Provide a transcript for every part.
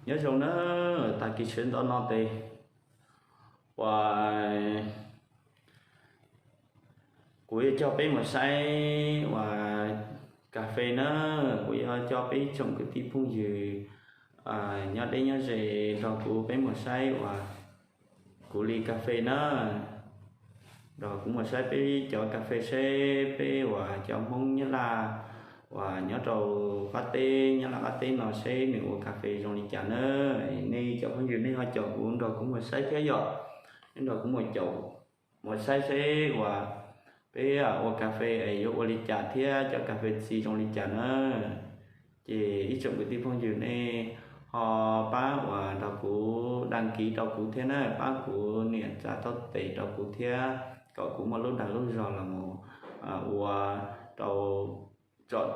Nyob zoo na, tag kis sawv ntxov no tes uas kuv yuav coj peb mus saib uas kas fes na, kuv yuav coj peb tsoom kwv tij phooj ywg nyob deb nyob ze nrog kuv peb mus saib uas kuv li kas fes na. Nrog kuv mus saib peb cov kas fes seb peb uas cov Hmoob Nyab Laj uas nyob rau qab teb, Nyab Laj qab teb no seb nws ua kas fes zoo li cas na. Nej cov phooj ywg nej ho caum kuv nrog kuv mus saib thiab yom. Nej nrog kuv mus caum, mus saib seb uas peb ua kas fes es yuav ua li cas thiab cov kas fes txi zoo li cas na. Ces ib tsoom kwv tij phooj ywg nej ho pab uas nrog kuv đăng ký rau kuv thiab na, pab kuv nias tsa taub tes rau kuv thiab, kom kuv muaj lub dag lub zog los mus ua rau tsom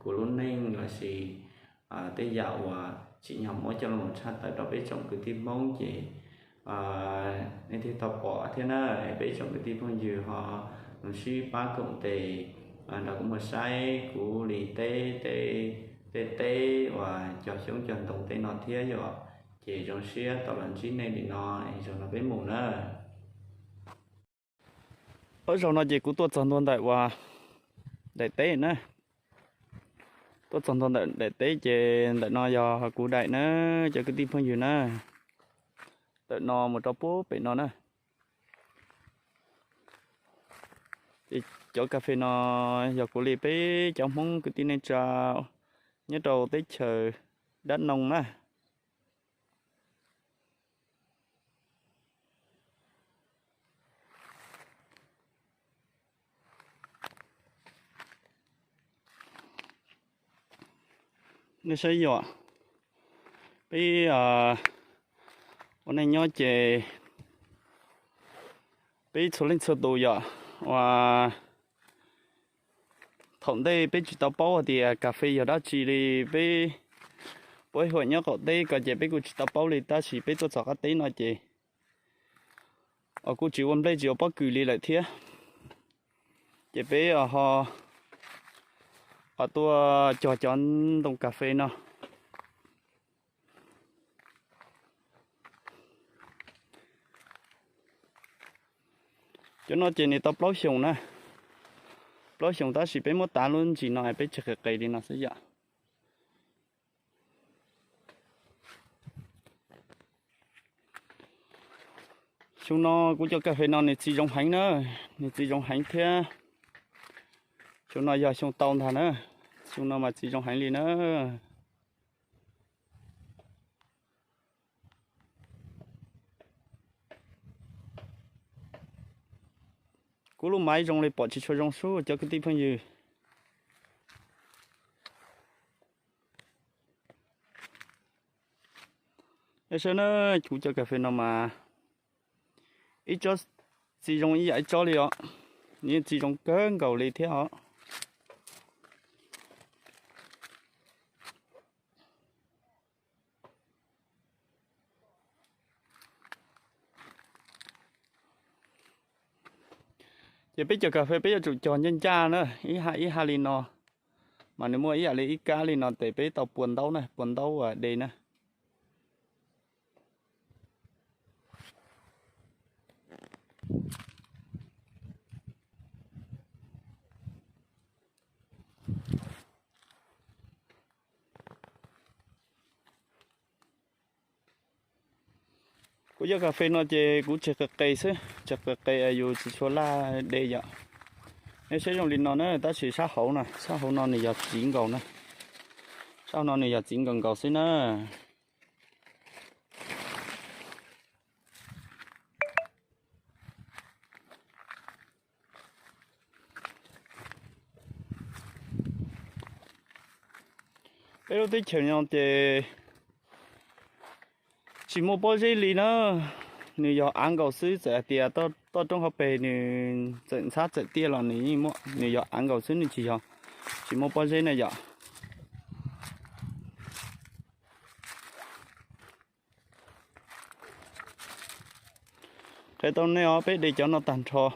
kuv lub neej lossis tej yam uas tsim nyog muab coj los tshaj tawm rau peb tsoom kwv tij Hmoob ces nej thiaj tau pom thiab na. Es peb tsoom kwv tij phooj ywg ho mus sib pab koom tes nrog kuv mus saib kuv li teb, tej teb uas cog xyoob cog ntoo tej no thiab yom. Ces zoo siab tau los ntsib nej li no, es zaum no peb mus na. Ob zaug no ces kuv tuaj txog ntua ntawm uas daim teb na. Tuaj txog ntua ntawm daim teb ces ntawm no yog kuv daim na, cov kwv tij phooj ywg na. Ntawm no mus rau puag pem no na. Ces cov kas fes no yog kuv li peb cov Hmoob kwv tij neej tsa nyob rau teb chaws Dab Noo na. Nej saib yom, peb ua neej nyob ces peb txhua leej txhua tus yom, uas thaum ntej peb tsis tau paub hais tias kas fes yog dab tsi li, peb puab huam nyob qaum teb ko ces peb kuj tsis tau paub li, tab sis peb tuaj txog qab teb no ces kuj tsis ua nplej tsis ua pob kws li lawm thiab. Ces peb ho tuaj cog cov ntoo kas fes no. Cov no ces nws tau plaub xyoos na, plaub xyoos tab sis peb muab tav lub ntsis no peb tseg qis qis li no xwb yom. Xyoo no kuv cov kas fes no nws txi zoo heev na, nws txi zoo heev thiab. Xyoo no yog xyoo tau ntag na, xyoo no mas txi zoo heev li na. Kuv lub maiv zoo li pom tsis tshua zoo sub cov kwv tij phooj ywg. Nej saib na, kuv cov kas fes no mas ib tsob txi zoo ib yam ib tsob li os, nws yeej txi zoo kawg nkaus li thiab os. Ces peb cov kas fes peb yuav tsum cog ncaj ncaj na, ib ha ib ha li no, mas nws muaj ib yam li ib kab li no ces peb tau pua ntaub na, pua ntaub de na. Kuv cov kas fes no ces kuv tseg qis qis xwb, tseg qis qis yus tsis tshua laj de yom. Nej saib zoo li no na, tab sis sab hauv na, sab hauv no nws yog txiv nkaus na, sab hauv no nws yog txiv nkaus nkaus xwb na. Peb lub teb chaws no ces tsis muaj pob zeb li na, nws yog av nkaus xwb, txawm hais tias toj roob hauv pes nws txawm ntxhab txawm tiaj los nws yeej muaj, nws yog av nkaus xwb, nws tsis yog, tsis muaj pob zeb na yom. Qhia tau nej os, peb de cov no tag nrho,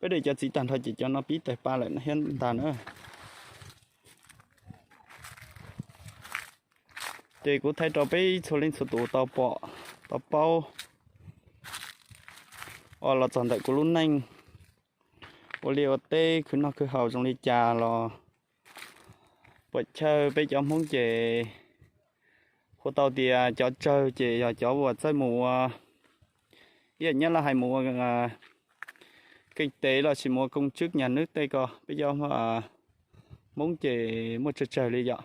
peb de cov txiv tag nrho ces cov no pib tawg pa lawm thiab ntag na. Ces kuv thaij rau peb txhua leej txhua tus tau pom, tau paub, uas los txog ntawm kuv lub neej ua liaj ua teb khwv noj khwv haus zoo li cas los puam chawj peb cov Hmoob ces hu tau tias cov tsawg ces yog cov uas txawj mus ua, ib yam nyab laj hais mus ua keej tev lossis mus ua koom tswb nyas nwb tej ko, peb cov Hmoob ces muaj tsawg tsawg li yom.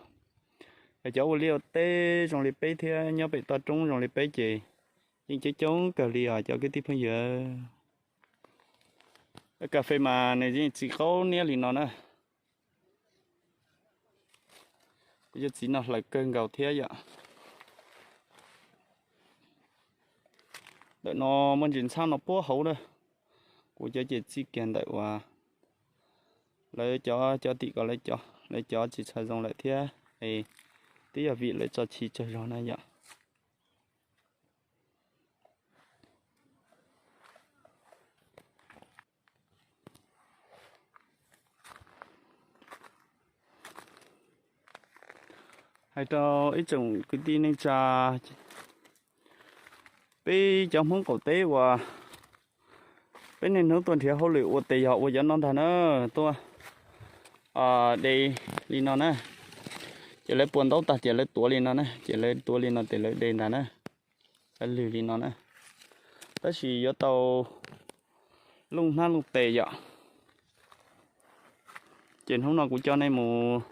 Yog cov ua liaj ua teb zoo li peb thiab nyob pem toj roob zoo li peb ces yeej coob coob kawg li os cov kwv tij phooj ywg. Kas fes mas nws yeej txiv qaub niab li no na. Kuv cov txiv no hlaws kawg nkaus thiab yom. Ntawm no muaj ntsis ntxhab no puag hauv na. Kuv cov ces txij kiag ntawm uas lawv cov, cov tim ko lawv cov, lawv cov tsis tshua zoo lawm thiab, es twb yog vim lawv tso chiv tsawg zog na yom. Hais rau ib tsoom kwv tij neej tsa, peb cov Hmoob qaum teb uas peb niaj hnub tuaj nrhiav hauj lwm ua tes yog ua cov no ntag na, tuaj de li no na. Ces lawv pua ntaub tag ces lawv tuav li no na, ces lawv tuav li no ces lawv de ntag na. Lawv lwg li no na. Tab sis yuav tau looj hnab looj tes yom. Ces hnub no kuv coj nej mus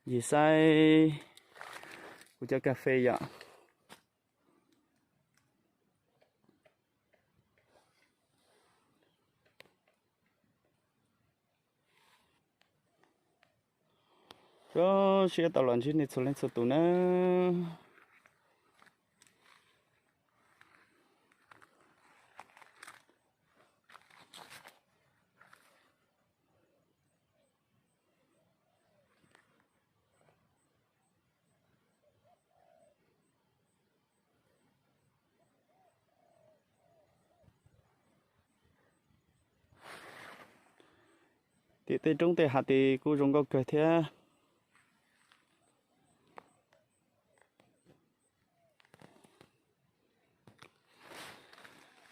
ncig saib kuv cov kas fes yom. Zoo siab tau los ntsib nej txhua leej txhua tus na. Tim tej roob tej hav tid kuj zoo nkauj kawg thiab.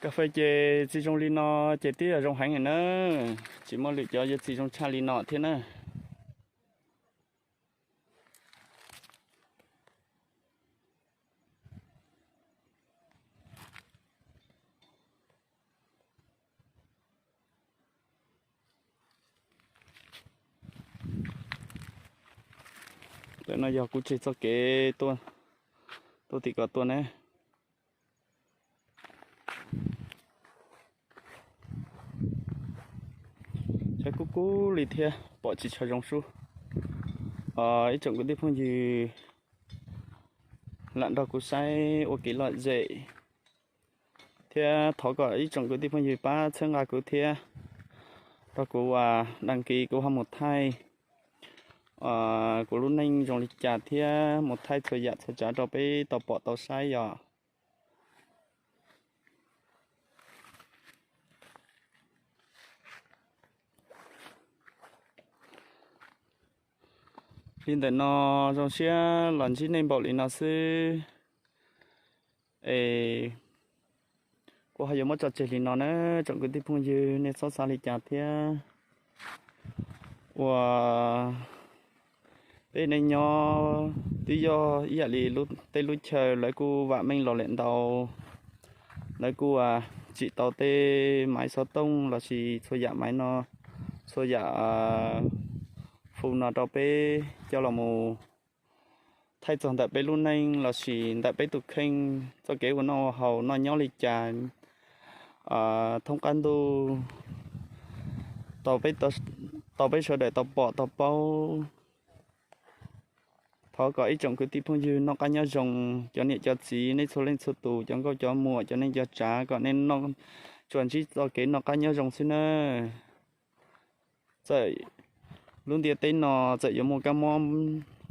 Kas fes ces txiv zoo li no ces twb yog zoo heev na. Tsis muaj lwm cov yuav txiv zoo tshaj li no thiab na. Ntawm no yog kuv tseg txoj kev tuaj, tuaj tim ko tuaj ne. Saib kub kub li thiab pom tsis tshua zoo sub. Ib tsoom kwv tij phooj ywg lam nrog kuv saib ua kev lom zem thiab thov kom ib tsoom kwv tij phooj ywg pab txhawb nqa kuv thiab, rau kuv ua dag kis kuv ho mus thaij kuv lub neej zoo li cas thiab mus thaij txhua yam txhua tsav rau peb tau pom tau saib yom. Li ntawm no zoo siab los ntsib nej npaum li no xwb es kuv ho yuav muab tso tseg li no na. Tsoom kwv tij phooj ywg nej txhob xav li cas thiab. Ua peb nej nyob twb yog ib yam li tej lub chaw lawv kuj vam meej los lawm ntau. Lawv kuj tsim tau tej maiv xov tooj lossis txhua yam maiv no, txhua yam fu no rau peb coj los mus thaij txog ntawm peb lub neej lossis ntawm peb tus kheej txoj kev ua noj ua haus noj nyob li cas, thoob qab ntuj tau peb sawv daws tau pom tau paub. Thov kom ib tsoom kwv tij phooj ywg noj qab nyob zoo, cov niam cov txiv nej txhua leej txhua tus, cov nkauj cov muam, cov neej cov tsav, kom nej tsuas ntsib txoj kev noj qab nyob zoo xwb nawb. Txawm lub ntiaj teb no txawm yuav muaj kab mob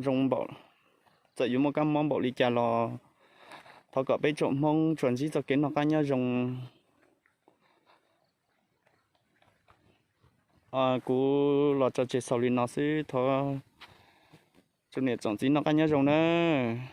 zoo npaum, txawm yuav muaj kab mob npaum li cas los thov kom peb tsoom Hmoob tsuas ntsib txoj kev noj qab nyob zoo. Kuv los tso tseg xaus li no xwb, thov tsoom niam tsoom txiv noj qab nyob zoo nawb.